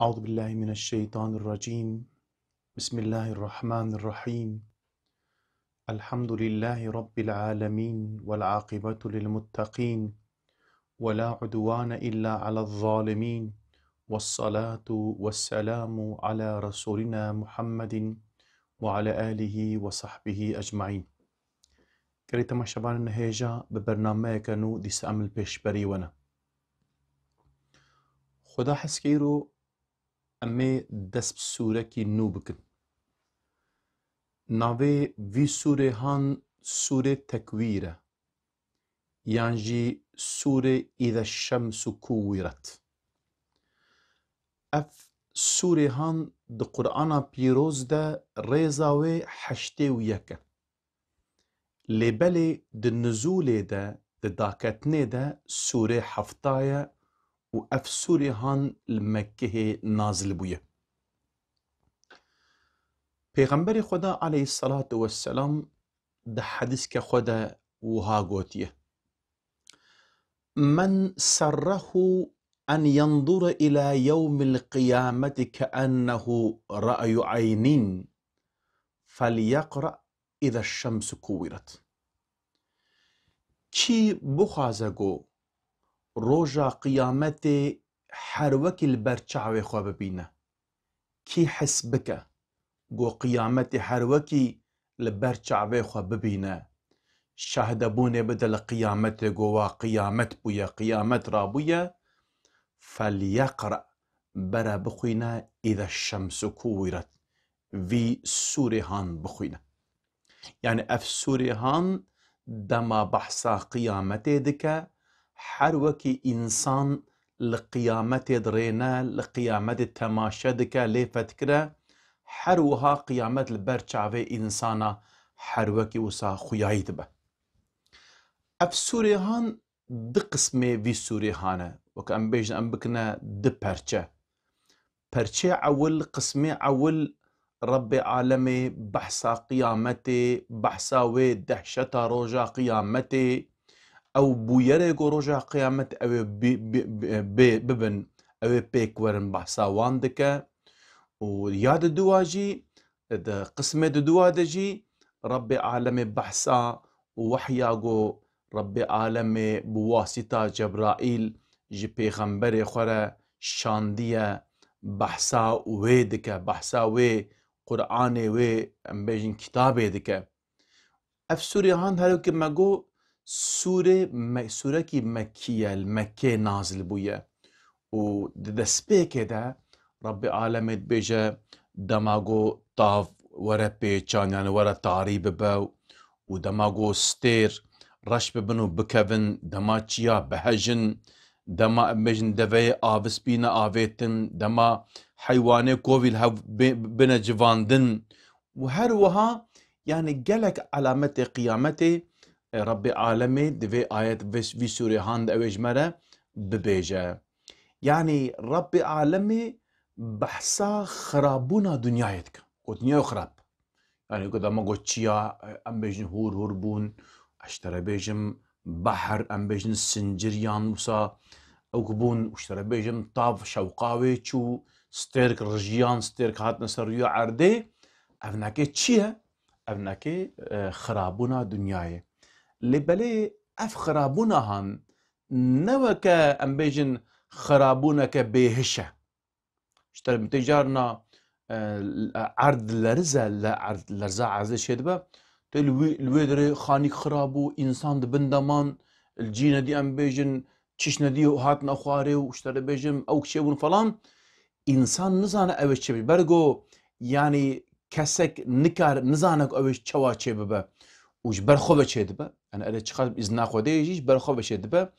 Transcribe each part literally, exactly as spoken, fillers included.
أعوذ بالله من الشيطان الرجيم. بسم الله الرحمن الرحيم. الحمد لله رب العالمين والعاقبة للمتقين ولا عدوان إلا على الظالمين والصلاة والسلام على رسولنا محمد وعلى آله وصحبه أجمعين. Gelek temaşevanên hêja bi bernameyeke nû dîsa em li pêşberî we ne. Xuda hez ke îro em ê dest bi sûrekî nû bikin. Navê vî sûrê han Sûrê Tekwîr e. Yan jî Sûrê Îze Şemsu Kuwîret. Ev sûrê han di Qur'ana Pîroz de rêza wê heştê û yek e. Lê belê di nizûlê de, di daketinê de sûrê hefta ye û ev sûrê han li Mekkehê nazil bûye. Pêxemberê Xweda aleyhisselatu vesselam di hedîske xwe de wiha gotiye: "Men serrehu en yendure ila yewmil qiyameti keennehu ra'yu eynin, felyekra ize şemsu kuwiret." Kî bixwaze ku roja qiyametê her wekî li ber çavê xwe bibîne, kî hes bike ku qiyametê her wekî li ber çavê xwe bibîne, şahdebûnê bide li qiyametê ku wa qiyamet bûye, qiyamet rabûye, felyekra, bere bixwîne, îze şemsu kuwiret, vî sûrê han bixwîne. Yanî ev sûrê han dema behsa qiyametê dike, her wekî însan li qiyametê dirêne, li qiyametê temaşe dike, lê fetikire, her wiha qiyamet li ber çavê însana her wekî wisa xuyayî dibe. Ev sûrê han du qismê vî sûrê han e. Weke em bêjin, em bikine du perçe. Perçê ewil, qismê ewil, Rebbê alemê behsa qiyametê, behsa wê dehşeta roja qiyametê, ew bûyerê ku roja qiyamet ew ê bi-, bi-, bi-, bê-, bibin, ew ê pêk werin, behsa wan dike. Û ya diduwa jî, di qismê diduwa de jî Rebbê alemê behsa wehya ku Rebbê alemê bi wasîta Cebraîl ji pêxemberê xwe re şandiye, behsa wê dike, behsa wê Qur'anê, wê, em bêjin, kitabê dike. Ev sûrê han, her wekî me got, sûrê me-, sûrekî Mekkî ye, li Mekkê nazil bûye. Û di destpêkê de Rebbê alemê dibêje, dema ku tav were pêçan, yani were tarî bibe û dema ku stêr reş bibin û bikevin, dema çiya bihejin, dema, em bêjin, deveyê avis bîne avêtin, dema heywanê kovî li hev bê-, bine civandin û her wiha, yani gelek alametê qiyametê, e, Rebbê alemê di vê ayet, vê, vî sûrê han de ew ê ji me re bibêje. Yani Rebbê alemê behsa xirabûna dinyayê dike. Ku dinya xirab. Yani ku dema ku çiya, em bêjin, hûr hûr bûn, ez ji te re bêjim, behr, em bêjin, sinciriyan wisa ew ku bûn, û ji te re bêjim, tav şewqa wê çû, stêrk rijiyan, stêrk hatine ser rûya erdê, ev nake çi ye? Ev nake, e, xirabûna dinyayê. Lê belê ev xirabûna han ne weke, em bêjin, xirabûneke bêhiş e. Ji te re min tê carna, e, erd lerize, le erd, lerza erdê çêdibe. Tê li wî, li wê derê xanîk xirab bû, însan di bin de man, li cî nedî, em bêjin, çiş nedî hatine xwarê û ji te re bêjim, ew çêbûn falan. Însan nizane ew ê çi bê. Bergo, yanî kesek nikar, nizane ku ew ê çawa çêbibe. Û ji ber xwe ve çêdibe. Yani erê çiqas bi îzna Xwedê jî ji ber xwe ve çêdibe.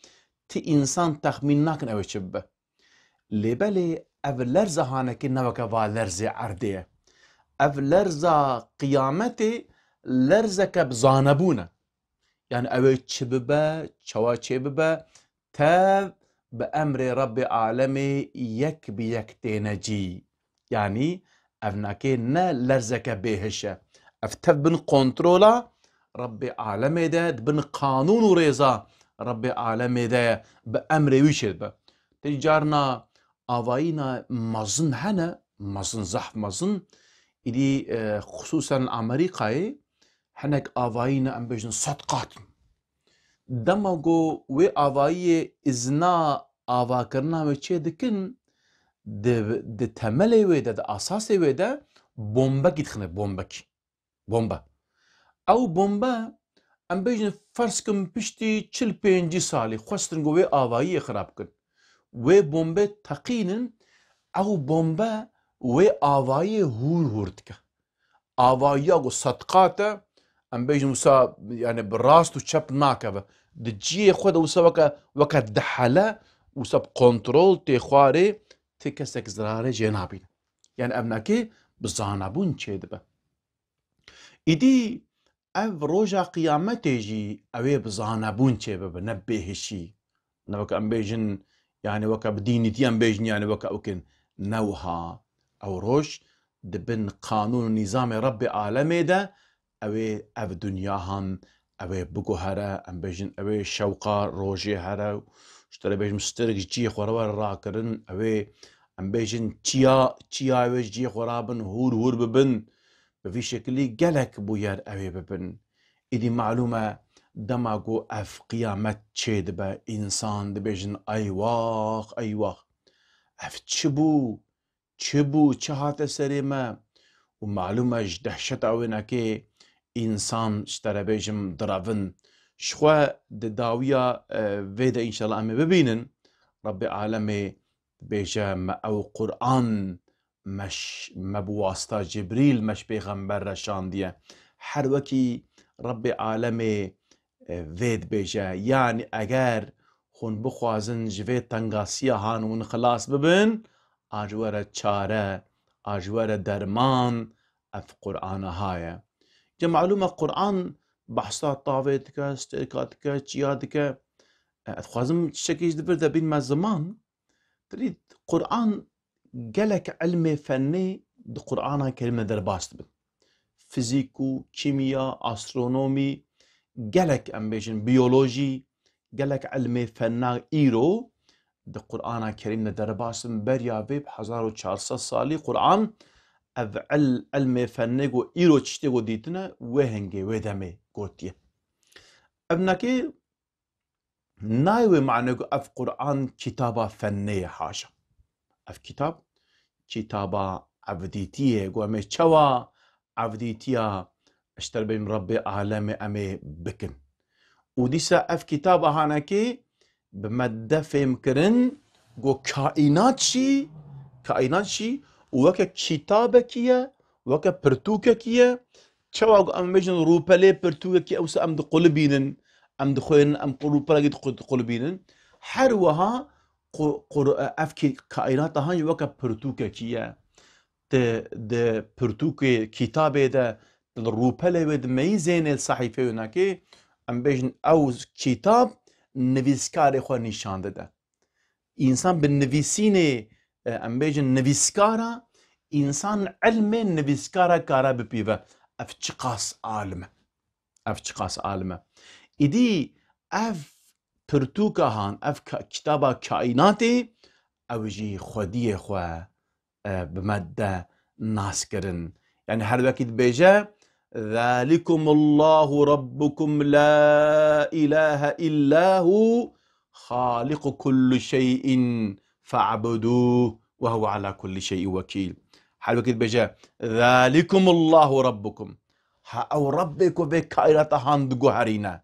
Ti însan texmîn nakin ew ê çi bibe. Lê belê ev lerza hanekê ne weke va lerzê erdê ye. Ev lerza qiyametê lerzeke bi zanebûn e. Yani ew ê çi bibe, çawa çê bibe, tev bi emrê Rebbê alemê yek bi yek têne cî. Yanî ev nake ne lerzeke bêhiş e. Ev tev bin kontrola Rebbê alemê de, di bin qanûn û rêza Rebbê alemê de ye, bi emrê wî çêdibe. Tê carna avayîna mezin hene, mezin, zehf mezin, îdî, e, xisûsen Amerîkayê hinek avayîna, em bêjin, sed qat in. Dema ku wê avayiyê îzna avakirina wê çê dikin, di, di temelê wê de, di asasê wê de bombekî dixine, bombekî. Bombe. Ew bombe, em bêjin, ferz kin piştî çil pêncî salî xwestin ku wê avayiyê xirab kin. Wê bombe teqînin, ew bombe wê avayiyê hûr hûr dike. Avayiya ku sed qat e, em bêjin wisa, yani bi rast û çep nakeve. Di cihê xwe de wisa weke, weke dihele, wisa bi kontrol tê xwarê, ti kesek zirarê jê nabîne. Yani ev nekê bi zanebûn çêdibe. Îdî ev roja qiyametê jî ew ê bi zanebûn çêbibe, ne bêhişî. Ne weke em bêjin, yani weke bi dînîtî em bêjin, yani weke ew kin. Ne wiha. Ew roj di bin qanûn û nîzamê Rebbê alemê de ew ê ev dinya han, ew ê biguhere, em bêjin, ew ê şewqa rojê here, ji te re bêjim, stirk ji cihê xwe re were rakirin, ew ê, em bêjin, çiya, çiya wê ji cihê xwe rabin, hûr hûr bibin, bi vî şekilî gelek bûyer ew ê bibin. Îdî malûm e, dema ku ev qiyamet çêdibe, însan dibêjin, eywax, eywax, ev çi bû? Çi bû, çi hate serê me? Û malûm e, ji dehşeta wê nekê însan, ji te re bêjim, direvin. Ji xwe di dawiya, e, vê de înşallah em ê bibînin. Rebbê alemê dibêje, me ew Quran, me ş-, me bi wasta Cibrîl me ji pêxember re şandiye. Her wekî Rebbê alemê e, vê dibêje, yanî eger hûn bixwazin ji vê tengasiya han hûn xilas bibin, a ji we re çare, a ji we re derman, ev Qur'ana ha ye. Ca malûm e, Qur'an behsa tavê dike, stêrka dike, çiya dike. E, ez dixwazim tiştekî ji vir de bînme ziman. Tirî Qur'an, gelek ilmê fennê di Qur'ana Kerîm de derbas dibin. Fizîk û kîmya, astronomî, gelek, em bêjin, biyolojî, gelek ilmê fenna îro di Qur'ana Kerîm de derbas dibin. Beriya vê bi hezar û çar sed salî Qur'an ev il-, ilmê fennê ku îro tiştê ku dîtine, wê hingê, wê demê gotiye. Ev nekê Nayê wê mane ku ev Qur'an kitaba fennê ye, haşa. Ev kitab, kitaba evdîtiyê ye, ku em ê çawa evdîtiya, ji te re bêjim, Rebbê alemê em ê bikin. Û dîsa ev kitaba hanekê bi me de fêhm kirin ku kaînat jî, kaînat jî weke kitabekî ye, weke pirtûkekî ye. Çawa ku em bêjin rûpelê pirtûkekî, ewsa em diqulibînin, em dixwênin, em qu-, rûpelekî diqu-, diqulibînin. Her wiha qu-, qur-, ev kî-, kaînata han jî weke pirtûkekî ye. Di, di pirtûkê kitabê de, di rûpelê wê di meyî zênê sehîfeyê wê nekê, em bêjin ew kitab nivîskarê xwe nîşan dide. Însan bi nivîsînê, e, em bêjin nivîskara, însan ilmê nivîskara kara bipîve. Ev çiqas alim e. Ev çiqas alim e. Îdî ev pirtûka han, ev ka-, kitaba kaînatê, ew jî xwediyê xwe, e, bi me de nas kirin. Yani her wekî dibêje, "Zalikumullahu rabbukum la ilahe illa hu, xaliqu kulli şeyin fa'buduh ve huve ala kulli şeyin vekîl." Her wekî dibêje, "Zalikumullahu rabbukum." Ha ew Rebbê ku vê kaînata han diguherîne.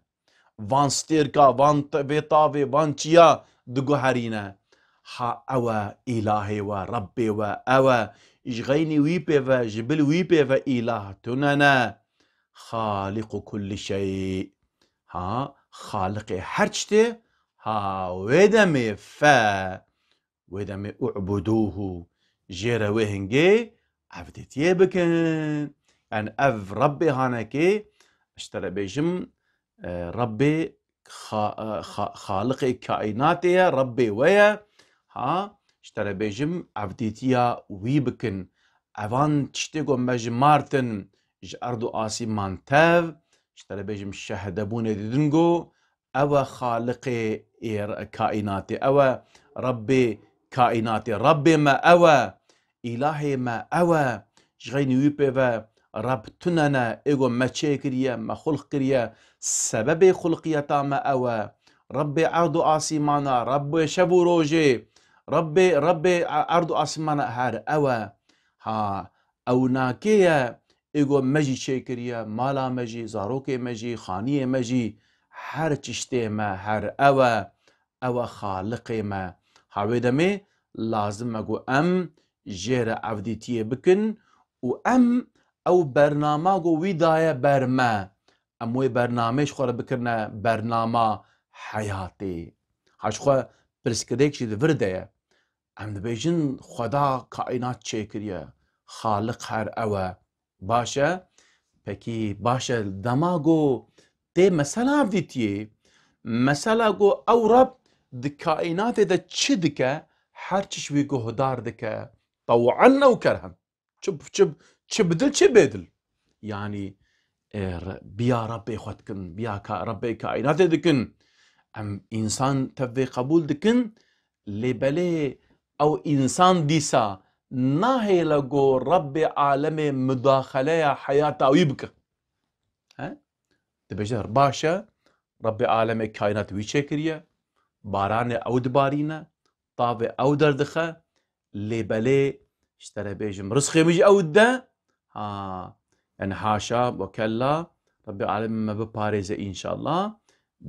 Van stêrka, van t-, vê tavê, van çiya diguherîne. Ha ew e îlahê we, Rebbê we, ew e, ji xeynî wî pê ve, ji bil wî pê ve îlah tune ne. Xaliqu kulli şey. Ha, xaliqê her tiştê, ha wê demê fe, wê demê u'buduhu, jê re wê hingê evdêtiyê bikin. Yani ev Rebbê hanekê, ji te re bêjim, e, Rebbê xa-, e, xa-, xaliqê kaînatê ye, Rebbê we ye. Ha, ji te re bêjim, evdêtiya wî bikin. Evan tiştê ku me ji mar tin, ji erd û asîman tev, ji te re bêjim, şehedebûnê didin ku ew e xaliqê ê re-, kaînatê, ew e Rebbê kaînatê. Rebbê me ew e, îlahê me ew e. Ji xeynî wî pê ve Reb tune ne, ê ku me çêkiriye, me xulq kiriye, sebebê xulqiyeta me ew e. Rebbê erd û asîmana, Rebbê şev û rojê, Rebbê, Rebbê erd û asîmana her ew e. Ha, ew nakê ye, ê ku me jî çêkiriye, mala me jî, zarokê me jî, xaniyê me jî, her tiştê me her ew e. Ew e Xaliqê me. Ha wê demê lazim e ku em jê re evdîtiyê bikin û em ew bernama ku wî daye ber me, em wê bernameyê ji xwe re bikirine bernama heyatê. Ha ji xwe pirsgirêk jî li vir de ye. Em dibêjin Xweda kaînat çêkiriye. Xaliq her ew e. Baş e. Pekî baş e, dema ku tê mesela evdîtiyê, mesela ku ew Reb di kaînatê de çi dike, her çi ji wî guhdar dike, tew'en ew kerhen. Çi, çi, çi bi dil, çi bê dil. Yanî, e, re-, biya Rebbê xwe dikin, biya ka-, Rebbê kaînatê dikin. Em însan tev vê qebûl dikin, lê belê ew însan dîsa nahêle ku Rebbê alemê mudaxeleya heyata wî bike. He? Dibêje, baş e, Rebbê alemê kaînat wî çêkiriye, baranê ew dibarîne, tavê ew derdixe, lê belê, ji te re bêjim, rizqê min jî ew dide. Ha, yani haşa ve kella, Rebbê alemê me biparêze înşallah.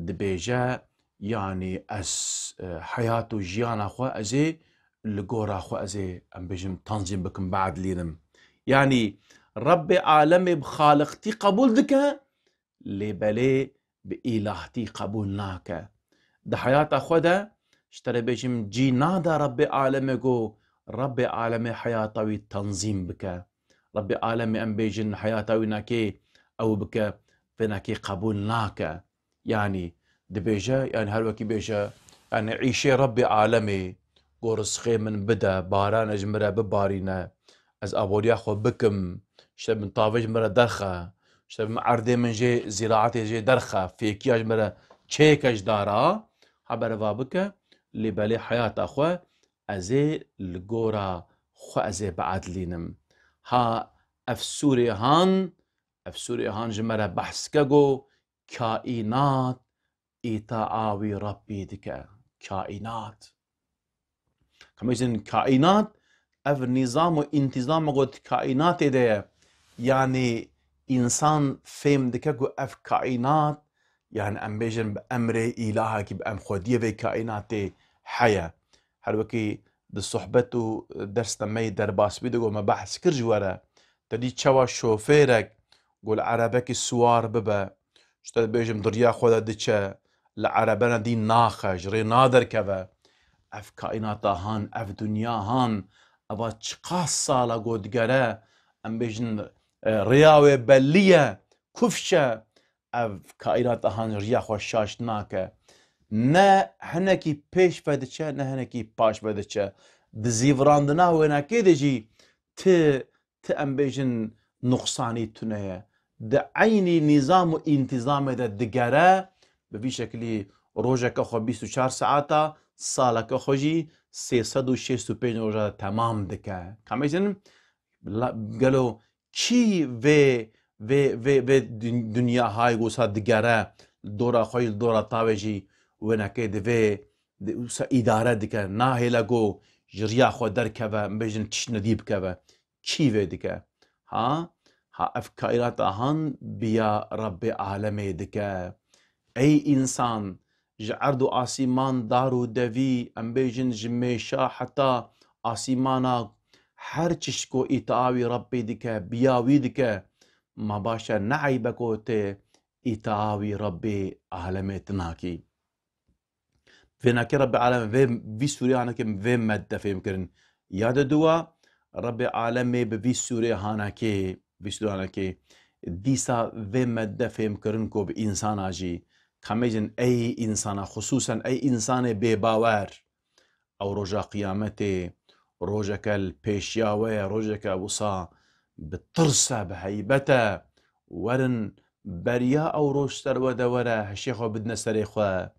Dibêje, yani ez, e, heyat û jiyana xwe ez ê li gora xwe ez ê, em bêjim, tanzîm bikim, biedlînim. Yani Rebbê alemê bi xaliqtî qebûl dike, lê belê bi îlahtî qebûl nake. Di heyata xwe de, ji te re bêjim, cî nade Rebbê alemê ku Rebbê alemê heyata wî tanzîm bike. Rebbê alemê, em bêjin, heyata wî nakê ew bike, vê nakê qebûl nake. Yanî dibêje, yanî her wekî bêje, yanî îşê Rebbê alemê, ku rizqê min bide, barane ji min re bibarîne, ez aboriya xwe bikim, işte min tavê ji min re derxe, işte min erdê min jê, zîraetê jê derxe, fêkiya ji min re çêke ji dara, ha bereva bike, lê belê heyata xwe ez ê li gora xwe ez ê biedlînim. Ha ev sûrê han, ev sûrê han ji me re behs ke ku kaînat îtaa wî Rebbî dike. Kaînat. Ka em bêjin kaînat, ev nîzam û întîzama ku di kaînatê de ye. Yanî însan fêm dike ku ev kaînat, yani em bêjin bi emrê îlahekî, bi em xwediyê vê kaînatê heye. Her wekî di sohbet û ders de me yê derbasbî de ku me behs kir ji we re. Te dî çawa şofêrek ku li erebekî siwar bibe, ji te dibêjim di riya xwe de diçe, li erebena dî naxe, ji rê naderkeve. Ev kaînata han, ev dinya han, eva çiqas sala ku digere, em bêjin, e, rêya wê bellî ye, kufş e, ev kaînata han riya xwe şaş nake. Ne hinekî pêş ve diçe, ne hinekî paş ve diçe. Di zîvirandina wênekê de jî ti, ti em bêjin nuqsanî tune ye. Di eynî nîzam û întîzamê de digere, bi vî şekilî rojeke xwe bîst û çar saeta, saleke xwe jî sê sed û şêst û pênc roja de temam dike. Ka em bêjin, la-, gelo kî vê, vê, vê, vê dun-, dinyahayê wisa digere, li dora xwe jî, li dora tavê jî wênekê divê, di-, wisa îdare dike, nahêle ku ji riya xwe derkeve, em bêjin tiştine dî bikeve. Kî vê dike? Ha? Ha ev kaînata han biya Rebbê alemê dike. Ey însan, ji erd û asîman, dar û devî, em bêjin ji mêşa heta asîmana, her çişt ku îtaa wî Rebbê dike, biya wî dike, ma baş e, ne eyb e ku tê îtaa wî Rebbê alemê tu nakî. Vênakê Rebbê alemê vê, vî sûreyanekê vê me dide fêhm kirin. Ya de duwa, Rebbê alemê bi vî sûrê hanekê, vî sûreyanekê, dîsa vê me dide fêhm kirin ku bi însana jî, ka em bêjin ey însana, xusûsen ey însanê bêbawer, ew roja qiyametê, rojeke li pêşiya we ye, rojeke wisa bi tirs e, bi heybet e. Werin beriya ew roj ser we de were, hişê xwe bidine serê xwe,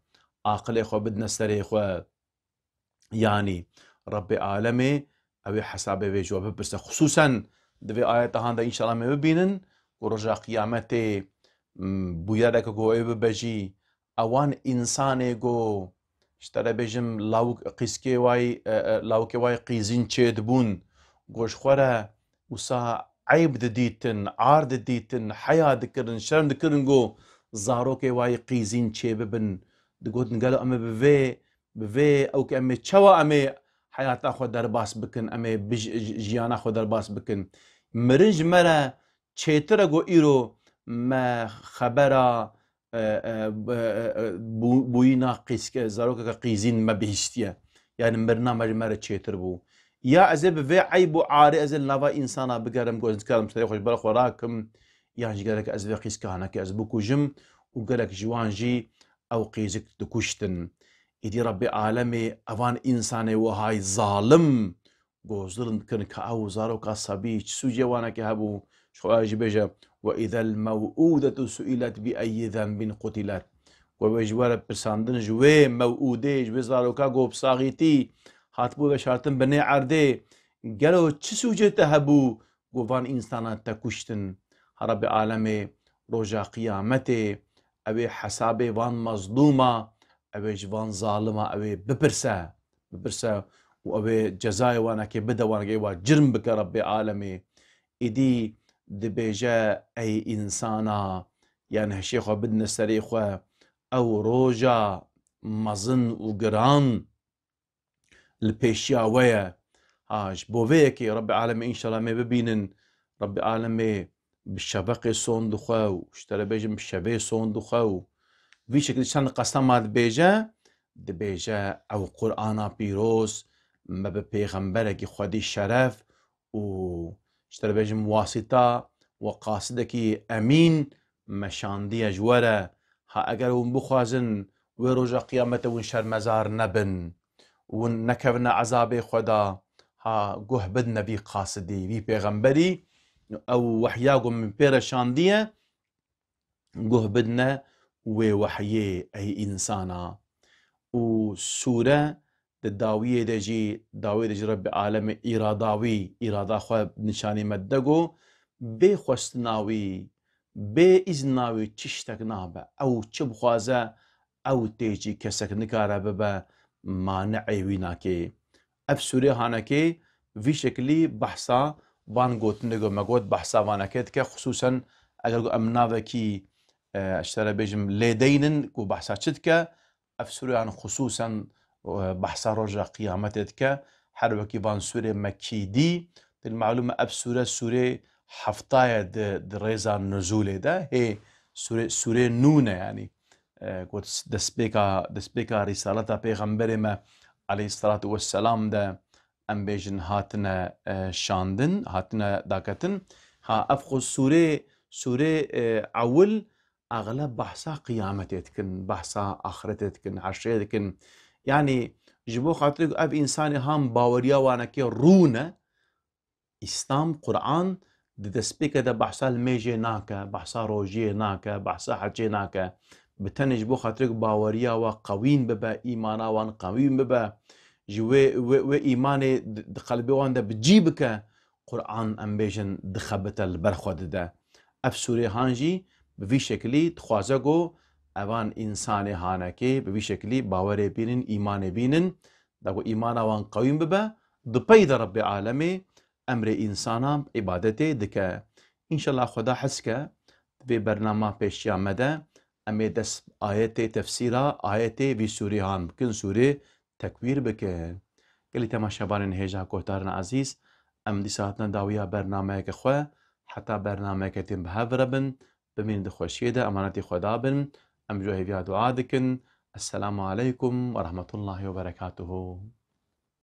aqilê xwe bidine serê xwe. Yanî Rabbê Alemê ew ê hesabê vê ji we bipirse. Xisûsen di vê ayeta han de înşallah me bibînin ku roja qiyametê, m, bûyereke ku ew bibe jî, ewan însanê ku ji te re bêjim lawik qîzkê wayî, e, e, lawikê wayî qîzîn çêdibûn, ku ji xwe re wisa eyb didîtin, ar didîtin, heya dikirin, şerm dikirin ku zarokê wayî qîzîn çêbibin. Digotin gelo em ê bi vê, bi vê ew ke em ê çawa em ê heyata xwe derbas bikin, em ê bij-, ji-, jiyana xwe derbas bikin. Mirin ji me re çêtir e ku îro me xebera, e, e, b-, e, e, bû-, bûyîna qîzke-, zarokeke qîzîn me bihîstiye. Yani mirina me ji me re çêtir bû. Ya ez ê bi vê eyb û arê ez ê li nava însana bigerim, ku ez nikarim ji serê xwe ji ber xwe rakim, yan jî gerek ez vê qîzkanekê ez bikujim û gelek ji wan jî ew qîzik dikuştin. Îdî Rebbê Alemê evan însanê wehayî zalim, ku zulm dikirin ka ew zaroka sebî, çi sûcê wanekê hebû, ji xwe jî bêje, "Ve izel mew'ûdetu su'ilet bi eyyi zenbin qutilet." Ku wê ji we re pirsandin, ji wê mew'ûdê, ji wê zaroka ku bi saxîtî hatibû veşartin binê erdê, gelo çi sûcê te hebû ku van însana te kuştin? Ha Rebbê Alemê roja qiyametê, ew ê hesabê van mezlûma, ew ê ji van zalima, ew ê bipirse, bipirse û ew ê cezayê wanekê bide, wanekê wa cirm bike Rebbê Alemê. Îdî dibêje, ey însana, yani hişê xwe bidine serê xwe, ew roja mezin û giran li pêşiya we ye. Ha, ji bo vê yekê Rebbê Alemê înşallah me bibînin, Rebbê Alemê bi şeveqê son dixwe û ji te re bêjim bi şevê son dixwe û vî şekilî çend qesema dibêje, dibêje ew Qur'ana pîroz me bi pêxemberekî xwedî şeref û ji te re bêjim wasîta we qasidekî emîn me şandiye ji we re. Ha eger hûn bixwazin wê roja qiyamete hûn şermezar nebin, hûn nekevine ezabê xwe de, ha guh bidine vî qasidî, vî pêxemberî, ew wehya ku min pê re şandiye, guh bidine wê wehyê, ey însana. Û sûre di dawiyê de jî, dawiyê de jî Rebbê Alemê îrada wî, îrada xwe nîşanî me dide ku bê xwestina wî, bê îzna wî çi ştek nabe. Ew çi bixwaze, ew tê jî kesek nikare bibe mani'ê wî nakê. Ev sûrê hanekê vî şekilî behsa van gotinê ku me got, behsa vanekê dike, xisûsen eger ku em navekî, e, ji te re bêjim lêdeynin ku behsa çi dike, ev sûreyan xisûsen, e, behsa roja qiyametê dike. Her wekî van sûrê Mekkî dî, dil malûm e ev sûre, sûrê hefta ye di, di rêza nuzûlê de. Hê sûrê, sûrê Nûn e, yanî, e, got destpêka, destpêka rîsaleta Pêxemberê me aleyhisselatu vesselam de em bêjin hatine, e, şandin, hatine daketin. Ha, ev xwe sûrê, sûrê, e, ewil exleb behsa qiyametê dikin, behsa axiretê dikin, heşrê dikin. Yanî ji bo xatirê ku ev însanê han baweriya wanekê rûne, Îslam, Quran di destpêke de behsa limêjê nake, behsa rojiyê nake, behsa hecê nake. Bi tenê ji bo xatirê ku baweriya we qewîn bibe, îmana wan qewîn bibe, ji wê, wê, wê îmanê di, di qelbê wan de bi cî bike, Quran, em bêjin, dixebite li ber xwe dide. Ev sûrê han jî bi vî şekilî dixwaze ku evan însanê hanekê bi vî şekilî bawerê bînin, îmanê bînin, da ku îmana wan qewîn bibe, di pey de Rebbê Alemê emrê însana îbadetê dike. Înşallah Xweda hez ke di vê bernama pêşiya me de em ê dest ayetê tefsîra ayetê vî sûrê han bikin, sûrê Tekwîr bikin. Gelî temaşevanên hêja guhdarên ezîz, em dîsa hatine dawiya bernameyeke xwe, heta bernameyeke din bi hev re bin, bimînin di xweşiyê de, emanetî Xweda bin, em ji we hêviya dua dikin. Esselamu aleykum ve rahmetullahi ve berekatuhu.